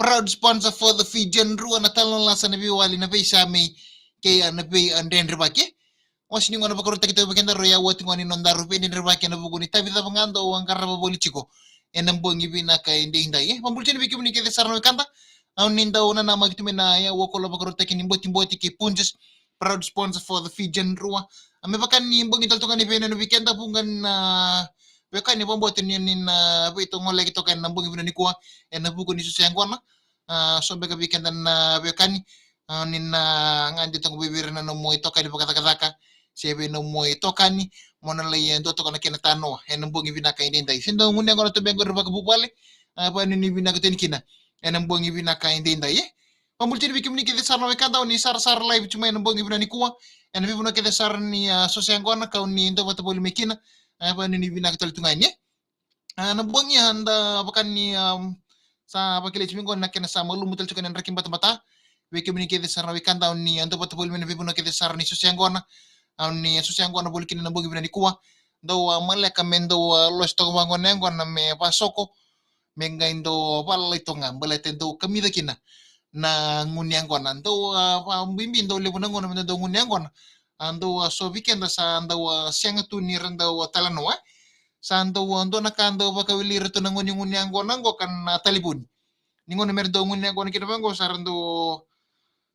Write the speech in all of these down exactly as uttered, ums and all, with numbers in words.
Proud sponsor for the Fijian Drua, na talanoa lasa, na veiwali, na veisamei kei na veidredrevaki. Wasi ni gauna vakarautaki tiko vei kedaru, e a oti gauna ni nodaru veidredrevaki ena vuku ni itavi cava ga dou a qarava voli tiko ena bogi vinaka edaidai. E, vabula tiko vei kemuni kece sara na wekada, au ni dau nanamaki tu mai na e a oti gauna vakarautaki ni Botiboti kei Punjas, proud sponsor for the Fijian Drua. A, me vaka ni bogi tale toka ni veinanumi vei keda vuqa na wekani, vabauta ni, ni na veitogoleki toka ena bogi vinaka nikua ena vuku ni susu yaqona. A, so beka vei keda na wekani, a, ni na gade toka vei ira na nomu itokani vakacakacaka, se vei nomu itokani, mo na lai, e, dua toka na kena tanoa ena bogi vinaka edaidai. Se dau gunu yaqona tu beka qori vakavuvale, a, vakanuinui vinaka tu yani kina ena bogi vinaka edaidai, e. Vabula tiko vei kemuni kece sara na wekada, au ni sarasara live tu mai ena bogi vinaka nikua ena veivanua kece sara ni, a, susu yaqona, kau ni dau vata voli mai kina, a, vakanuinui vinaka tale tu ga yani, e. A, na bogi a da vaka ni, um, sa vakilai tiko qo na kena sa malumu tale tiko na draki batabata. Vei kemuni kece sara na wekada, au ni, a, dau vata voli mai na veivanua kece sara ni susu yaqona, au ni susu yaqona voli kina na bogi vinaka nikua. Dau, a, maleka me dau, a, losi toka vaqo na yaqona me vasoko, me qai dau valalai toka ga, baleta e dau kamica kina na gunu yaqona. Dau, a, vabibi dau levu na gauna me dau, dau gunu yaqona, a, dau, a, so vei keda sa dau, a, sega tu ni ra dau, a, talanoa, e. Sa dau, a, dua na ka dau vakaweli ira tu na gauna ni gunu yaqona qo ka na talevoni. Ni gauna me ra dau gunu yaqona kina vaqo sa ra dau,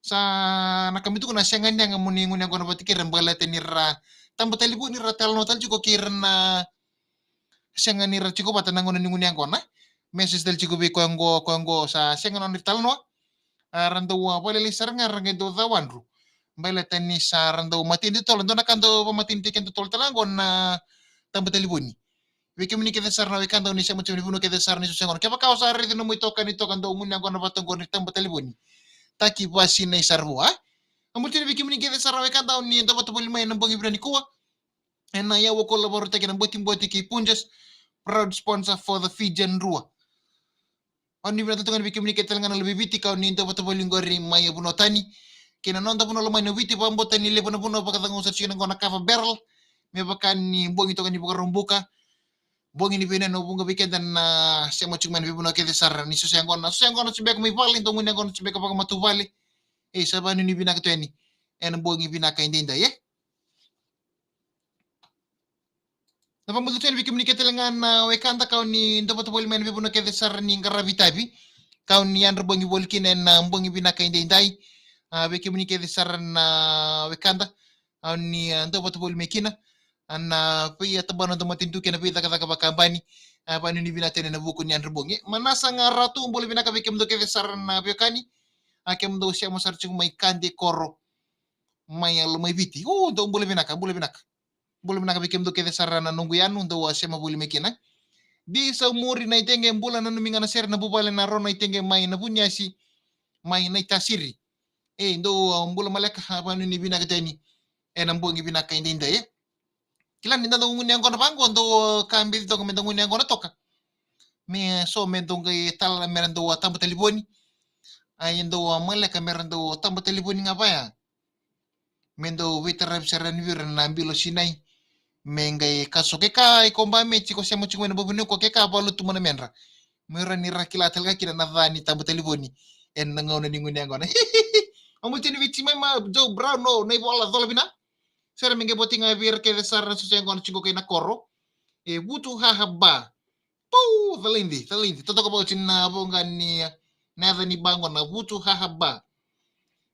sa na ka me tukuna, sega ni yaga mo ni gunu yaqona vata kei ira baleta ni ra taba talevoni, ra talanoa tale tiko kei ira na sega ni ra tiko vata na gauna ni gunu yaqona. Message tale tiko vei koya qo, koya qo sa sega ni nodra italanoa. A, ra dau, a, vakalailai sara ga, ra qai dau cawadru baleta ni sa ra dau mateni totolo. Dua na ka dau vakamateni tiko keda totolo tale ga qo na taba talevoni. Vei kemuni kece sara na wekada, au ni sema tiko ena veivanua kece sara ni susu yaqona, kevaka o sa raici nomu itokani toka dau gunu yaqona vata qori ni taba talevoni, taki vakasinai sara vua, e. Vabula tiko vei kemuni kece sara na wekada, au ni dau vata voli mai ena bogi vinaka nikua ena e a oti gauna vakarautaki na Botiboti kei Punjas, proud sponsor for the Fijian Drua. Au ni vinaka tale tu ga yani vei kemuni kece tale ga na luve i Viti, kau ni dau vata voli qori mai vanua tani kei na noda vanua lomani o Viti, vabauta ni levu na vanua vakacagau sara tiko na gauna kava barrel. Me vaka ni bogi toka ni Vakaraubuka, bogi ni veinanumi, vuqa vei keda na sema tiko mai na veivanua kece sara ni susu yaqona. Susu yaqona tu beka mai vale, dau gunu yaqona tu beka vakamatavuvale. E, sa vakanuinui vinaka tu yani ena bogi vinaka edaidai, e. Na vabula tu yani vei kemuni kece tale ga na wekada, kau ni dau vata voli mai na veivanua kece sara ni qaravi itavi, kau ni yadra bogi voli kina ena bogi vinaka edaidai. A, vei kemuni kece sara na wekada, au ni, a, dau vata voli mai kina ena veitabana dau matanitu kei na veicakacaka vakabani. A, vakanuinui vinaka tu yani ena vuku ni yadra bogi. Manasa Qaratu, bula vinaka vei kemudou kece sara na veiwekani. A, kemudou sema sara tiko mai Kadekoro, mai Lomaiviti. O, dou bula vinaka, bula vinaka. Bula vinaka vei kemudou kece sara na noqu yanu dou a sema voli mai kina. Di Saumuri Naitege, bula, nanumi ga na sere na vuvale na Ro Naitege mai na Vuniasi, mai Naitasiri. E, dou, a, bula maleka, a, vakanuinui vinaka tu yani ena bogi vinaka edaidai, e. Kila ni da dau gunu yaqona vaqo, dou, a, ka beci toka me da gunu yaqona toka. Me so me dou qai talanoa, me ra dou a taba talevoni. A, e dou a maleka me ra dou a taba talevoni ga vaya. Me dau veitaravi sara yani vei ira na bilo sinai. Me qai kaso ke ka, iko ba me tiko sema tiko mai na bogi nikua, ke ka valutu mana medra. Me ra ni ra kila tale ga kina na ca ni taba talevoni ena gauna ni gunu yaqona. Au mai tini vei Jemima, Joe Brown, o Naivola, cola vina. Sere me qai voti ga vei ira kece sara na susu yaqona tiko kei na koro. E Vutu Haha Ba. Pau, calaidi, calaidi. Totoka vauci na voqa ni na yaca ni ba qo na Vutu Haha Ba.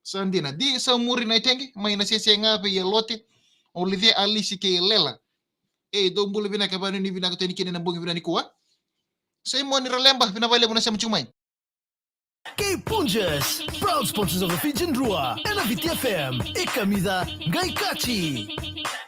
Sa dina. Di Saumuri Naitege, mai Nasese ga vei Lote, o Lice, Alisi kei Lela. E, dou bula vinaka, vakanuinui vinaka tu yani kina ena bogi vinaka nikua. Simoni Raleba, vinaka vakalevu na sema tiko mai. Kei Punjas, proud sponsors of the Fijian Drua, ena Viti F M, e kamica, qai kaci.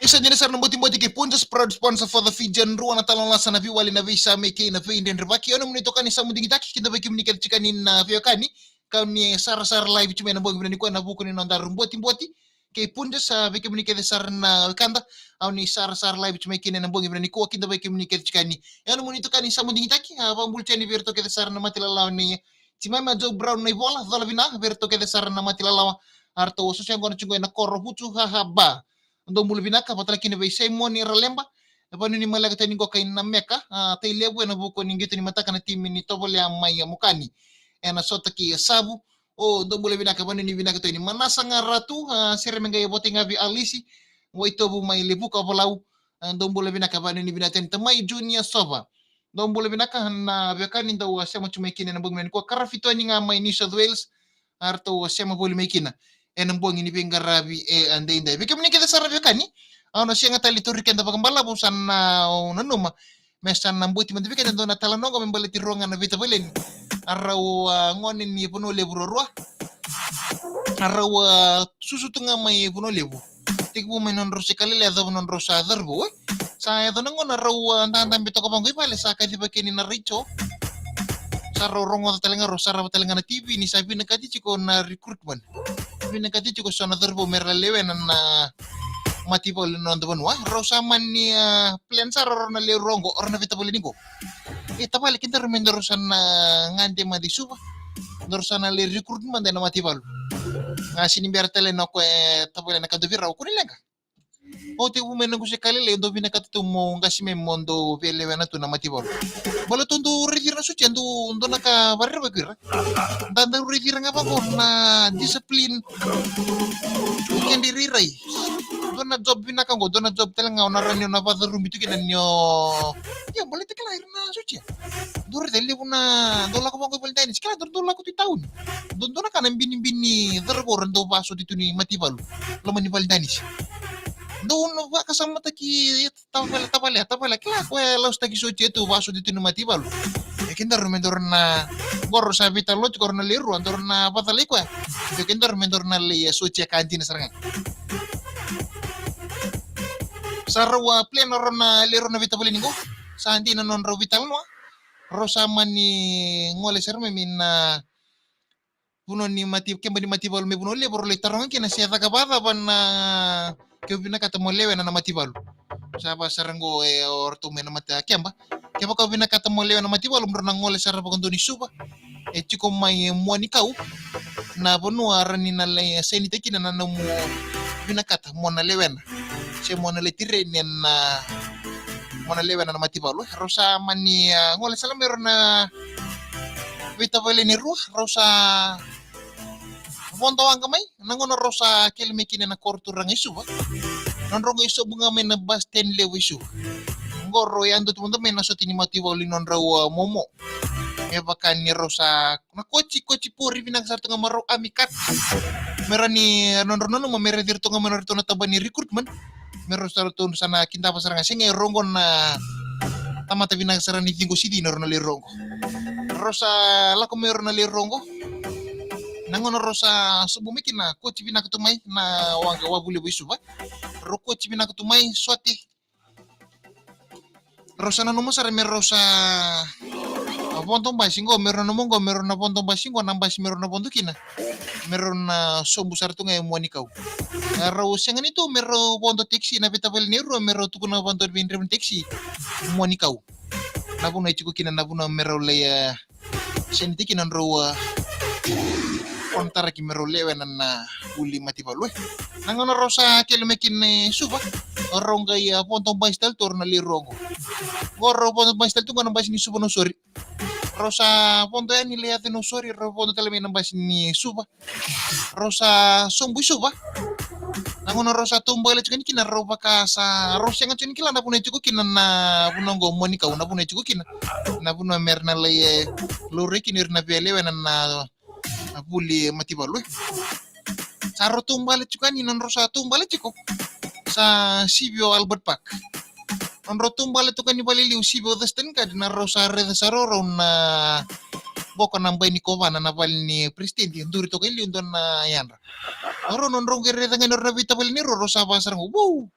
Isa dina sara na botiboti kei Punjas, proud sponsor for the Fijian Drua, na talanoa lasa, na veiwali, na veisamei kei na veidredrevaki. Au nomuni itokani Samu Digitaki, kidavaki kemuni kece tiko yani na veiwekani, kau ni sarasara live tu mai ena bogi vinaka nikua ena vuku ni nodaru botiboti kei Punjas, a, vei kemuni kece sara na wekada, au ni sarasara live tu mai kina ena bogi vinaka nikua, kidavaki kemuni kece tiko yani. Au nomuni itokani Samu Digitaki, a, vakabula tu yani vei iratou kece sara na mate lalawa nei Jemima, Joe Brown, Naivola, cola vina vei iratou kece sara na mate lalawa. A, ratou susu yaqona tiko ena koro Vutu Haha Ba. Dou bula vinaka, vata tale kina vei Simoni Raleba, e vakanuinui maleka tu yani qo kei Nameka, a, Tailevu, ena vuku ni qito ni mataka na timi ni tovolea mai Mokani. ena sota ki Savu. O dou bula vinaka, vanuinui vinaka tu yani. Manasa ga Ratu, a, sere me qai votei ga vei Alisi Waitovu mai Levuka Volau. A, dou bula vinaka, vanuinui vinaka tu yani. Tamai Junior Sova, dou bula vinaka. Na veiwekani dou a sema tu mai kina ena bogi mai nikua, Karafitoni ga mai New South Wales, a ratou a sema voli mai kina ena bogi ni veiqaravi e a daidai. Vei kemuni kece sara veiwekani, au na sega tale ni tauri keda vakabalavu, sa na, au nanuma me sa na boti mada vei keda dua na talanoa qo me baleti rua ga na veitavaleni. A rau a gone ni Vanua Levu ruarua. A rau a susu tu ga mai Vanua Levu. Tekivu mai nodrau se kalele, yacova nodrau sa cauravou, e. Sa yaco na gauna rau a dadabe toka vaqo i vale, sa kaciva kina na retio. Sa rau rogoca tale ga, rau sarava tale ga na T V ni sa vinakati tiko na recruitment. Vinakati tiko so na cauravou me ra lewena na mataivalu ni noda vanua. Rau sa mani, a, plan sara rau na lewe rua qo, rau na veitavaleni qo. E tavale, kedaru me daru sa na gade mada i Suva. Daru sa na lai recruit mada ena mataivalu. Ga sega ni bera tale na o koya e tavale na ka dou vei rau, kua ni leqa. Au tekivu mai noqu se kalele, dou vinakata tu mo qasi mai mo dou via lewena tu na mataivalu. Baleta dou raici ira na sotia, dou, dou na ka vakarerevaki ira. Da, dau raici ira ga vaqo na discipline. Kena irairai. Dua na job vinaka qo, dua na job tale ga o na rawa ni o na vakacarubi tu kina ni o. Ia, baleta kila ira na sotia. Dou raica levu na, dou lako vaqo i valedanisi, kila dou, dou lako tu i tauni. Dou, dou na ka na binibini cauravou ra dau vakasoti tu ni mataivalu. Loma ni valedanisi. Dou na vakasamataki tavale, tavale, tavale, kila o koya e lasutaki sotia tu, vakasoti tu ni mataivalu. E kedaru me daru na, qo rau sa veitalanoa tiko rau na lewe rua, daru na vakacalai koya. E kedaru me daru na lai sotia ka dina sara ga. Sa rau a plan rau na lewe rua na veitavaleni qo. Sa dina nodrau veitalanoa. Rau sa mani gole sara mai na vanua ni mati, keba ni mataivalu mai Vanua Levu, rau lai taroga kina se caka vakacava na, ke o vinakata mo lewena na mataivalu. Sa va sara qo e o ratou mai na mata keba. Kevaka o vinakata mo lewena na mataivalu, mo drau na gole sara vakadua ni Suva. E tiko mai Muanikau na vanua rawa ni na lai sainitaki kina na nomu vinakata mo na lewena. Se mo na lai tireni ena, mo na lewena na mataivalu. Rau sa mani, a, gole sara mai rau na veitavaleni rua, rau sa vodo waqa mai, na gauna rau sa kele mai kina na koro turaga i Suva. Nodrau qai sobu ga mai na bus stand levu i Suva. Qo rau yadua tu mada mai na soti ni mataivalu ni nodrau, a, momo. Me vaka ni rau sa na koti, koti pori vinaka sara tu ga me rau ami kat. Me rawa ni nodrau nanuma me raici iratou ga mai na ratou na taba ni recruitment. Me rau sa ratou sa na kidava sara ga, sega, e rau qo na tamata vinaka sara ni ciqo sicina rau na lewe rua qo. Rau sa lako mai rau na lewe rua qo. Na gauna rau sa sobu mai kina, koti vinaka tu mai na waqa, wavu levu i Suva. Rau koti vinaka tu mai, sote. Rau sa nanuma sara me rau sa vodo basi qo, me rau nanuma qo me rau na vodo basi qo, na basi me rau na vodo kina. Me rau na sobu sara tu ga e Muanikau. E, rau sega ni tu me rau vodo taxi na veitavaleni rua, me rau tukuna vakadua vei draiva ni taxi Muanikau. Na vanua e tiko kina, na vanua me rau lai, e, sainitaki kina nodrau, a, konataraki me rau lewena na vuli mataivalu, e. Na gauna rau sa kele mai kina i Suva, rau qai, a, vodo basi tale tu rau na lewe rua qo. Qo rau vodo basi tale tu qo na basi ni Suva Nausori. Rau sa vodo yani, lai yaco i Nausori, rau vodo tale mai na basi ni Suva. Rau sa sobu i Suva. Na gauna rau sa taubale tiko yani kina, rau vaka sa, rau sega tiko ni kila na vanua e tiko kina na vanua qo Muanikau, na vanua e tiko kina. Na vanua me ra na lai, e, laurai kina o ira na via lewena na, na vuli mataivalu, e. Sa rau taubale tiko yani, nodrau sa taubale tiko, sa sivi o Albert Park. Nodrau taubale toka ni vale liu, sivi o Thurston Gardens, na rau sa raica sara o rau na, qo na bai ni kovana, na vale ni peresitedi, duri toka i liu dua na yadra. O rau nodrau qai raica ga ni o rau na veitavaleni rua, rau sa vaka sara qo, wow!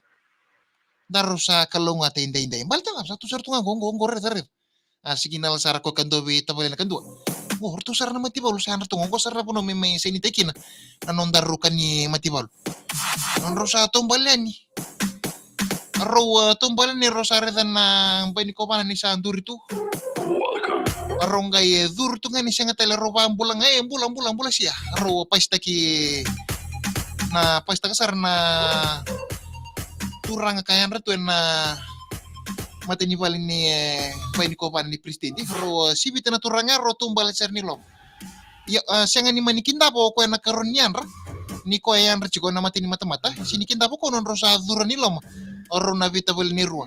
Daru sa kalougata i daidai. Baleta ga sa tu sara tu ga qo, qo, qo, raica, raica. A, signal sara ko kadua vei tavale na kadua. Qo, o ratou sara na mataivalu sa yadra tu qo, qo sara na vanua me mai sainitaki kina na nodaru ka ni mataivalu. Nodrau sa taubale yani. Rau, a, taubale yani, rau sa raica na bai ni kovana ni sa duri tu. Rau qai, e, curu tu ga ni sega tale, rau vakabula ga, e, bula, bula, bula sia. Rau pasitaki, na pasitaka sara na turaga ka yadra tu ena matanivale ni, e, bai ni kovana ni peresitedi. Rau, e, sivita na turaga, rau taubale sara ni loma. Io, a, sega ni mani kidava o koya na karua ni yadra, ni koya e yadra tiko na mata ni matamata. Sega ni kidava o koya nodrau sa curu i loma o rau na veitavali ni rua.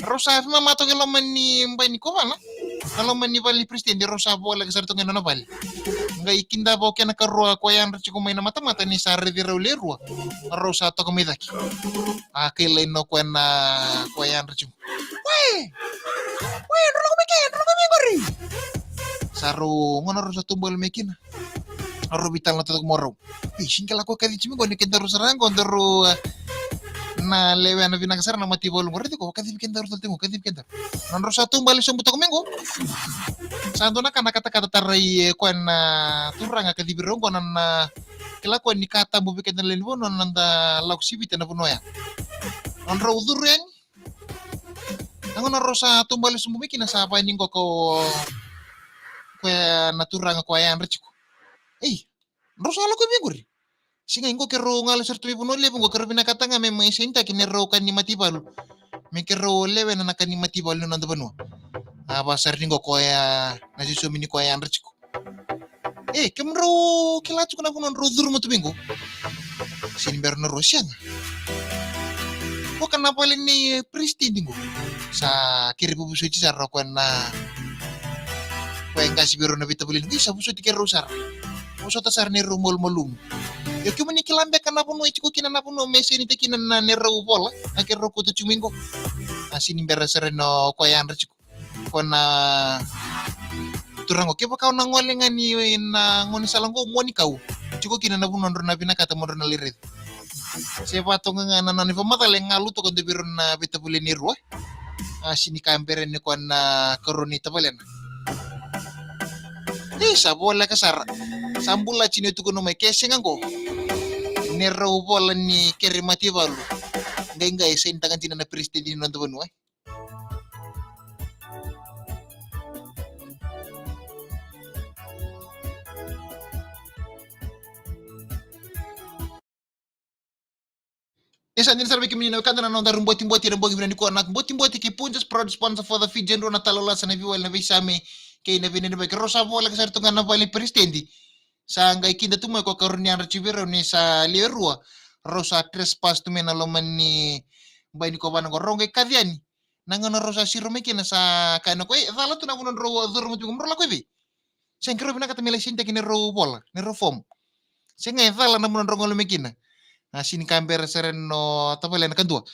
Rau sa veimama toka i loma ni bai ni kovana, na loma ni vale ni peresitedi, rau sa voleka sara toka e nona vale. Qai kidava o kena karua koya e yadra tiko mai na matamata ni sa raici rau le rua, rau sa toka mai cake. A kaila o koya na koya e yadra tiko. Wai! Wai, drau lako mai ke, drau lako mai qori. Sa rau, gauna rau sa tubu mai kina, rau veitalanoataka mo rau. Ei, sega ni kila ko kacivi tiko mai qo, ni kedaru sara qo daru, e, na lewena vinaka sara na mataivalu qo. Raici ko, kacivi kedaru tale tiko, kacivi kedaru. Nodrau sa tubu sobu toka mai qo, sa dua na ka na katakata tarai, e, koya na turaga kacivi rau qo na, na kila ko ni ka tabu vei keda na lewe ni vanua na noda lako sivita na vanua ya. Nodrau curu yani, na gauna rau sa tubu sobu mai kina sa vani qo ko koya na turaga koya e yadra tiko. Ei, drau sa lako vei qori. Sega, qo keirau galo sara tu mai Vanua Levu, qo keirau vinakata ga me mai sainitaki neirau ka ni mataivalu, me keirau lewena na ka ni mataivalu ni noda vanua. A, vaka sara ni qo koya na sosomi ni koya e yadra tiko. E, kemudrau kila tiko na vanua drau curu mai tu mai qo? Sega ni bera na rua, sega. Vaka na vale ni peresitedi qo. Sa kere vosoti sara o koya na, koya e qase vei rau na veitavali ni qo. Sa vosoti keirau sara. Vosota sara neirau malumalumu. Io, kemuni kila beka na vanua e tiko kina na vanua me sainitaki kina na neirau vola, a, keirau kauta tiko mai qo? A, sega ni bera sara o koya e yadra tiko. Ko na turaga, kevaka o na gole ga ni na gaunisala qo, Muanikau, tiko kina na vanua drau na vinakata mo drau na lai raica. Se vaka toka ga na nona ivakamacala e galu toka dua vei rau na veitavali ni rua. A, sega ni ka bera ni koya na karua ni tavalena. E, sa voleka sara. Sa bula tiko ni tukuna mai ke sega qo, neirau vola ni kere mataivalu, qai qai sainitaka dina na peresitedi ni noda vanua. E sa dina sara vei kemuni na wekada na nodaru botiboti ena bogi vinaka nikua, na botiboti kei Punjas, proud sponsor for the Fijian Drua, na talaucaka na veiwali, na veisame kei na veinanumi. Keirau sa voleka sara tu ga na vale ni peresitedi. Sa qai kida tu mai ko karua ni yadra tiko vei rau ni sa lewe rua rau sa trespass tu mai na loma ni bai ni kovana qo, rau qai kaci yani. Na gauna rau sa siro mai kina sa kaya na koya, e cala tu na vanua drau curu mai tu mai qo, mo drau lako i vei? Sega, keirau vinakata me lai sainitaki neirau vola, neirau form. Sega, e cala na vanua drau gole mai kina. A, sega ni ka bera sara o tavalena. Kadua,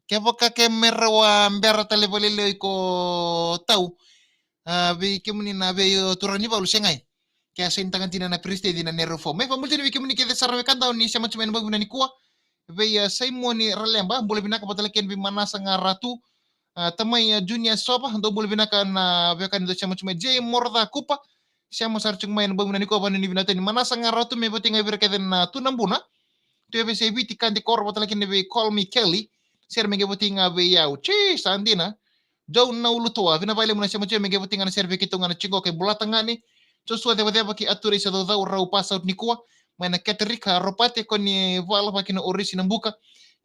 kevaka ke me rau a bera tale vakalailai ko tau, a, vei kemuni na vei, o, turaga ni valu, sega. Ke a sainitaka dina na peresitedi na neirau form. Me vakabula tiko vei kemuni kece sara wekada ni sema tu mai ena bogi vinaka nikua. Vei, a, Saimoni Raleba, bula vinaka, vata tale kina vei Manasa Garatu. A, tamai, a, Junior Sova, dou bula vinaka na veiwekani dou sema tu mai. J Moroca Kupa, sema sara tu mai ena bogi vinaka nikua, vakanuinui vinaka tale. Manasa Garatu, me vata ga vei ira kece na tu na buna. Tu e veiyasai Viti, Kadi Koro, vata tale kina vei Call Me Kelly. Sere me qai vata ga vei au. Tsi, sa dina. Joe Naulutoa, vinaka vakalevu na sema tiko, me qai vata ga na sere vei keitou ga na Tsi Qo kei Bulata Gane. Joshua Cevaceva kei Ature Isacaucau, rau pass out nikua. Mai na Catholic, a, Ropate, ko ni vala vaki na Orisi Nabuka.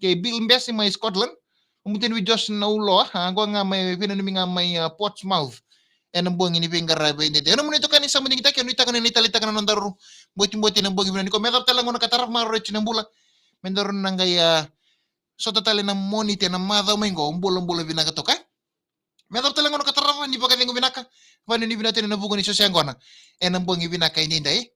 Kei Bill Bese mai Scotland. Au bula tale vei Josh Nauloa, a, qo ga mai veinanumi ga mai, a, Portsmouth. Ena bogi ni veiqaravi edaidai. Ena nomuni itokani sa mai digitaki, au nuitaka ni na taleitaka na nodaru botiboti ena bogi vinaka nikua. Me yacova tale na gauna ka tarava, maroroi tiko na bula. Me daru na qai, a, sota tale na Moniti ena macawa mai qo, bulabula vinaka toka. Me yacova tale na gauna ka tarava, ni vakacegu vinaka, vakanuinui vinaka tale ena vuku ni soso yaqona ena bogi vinaka edaidai.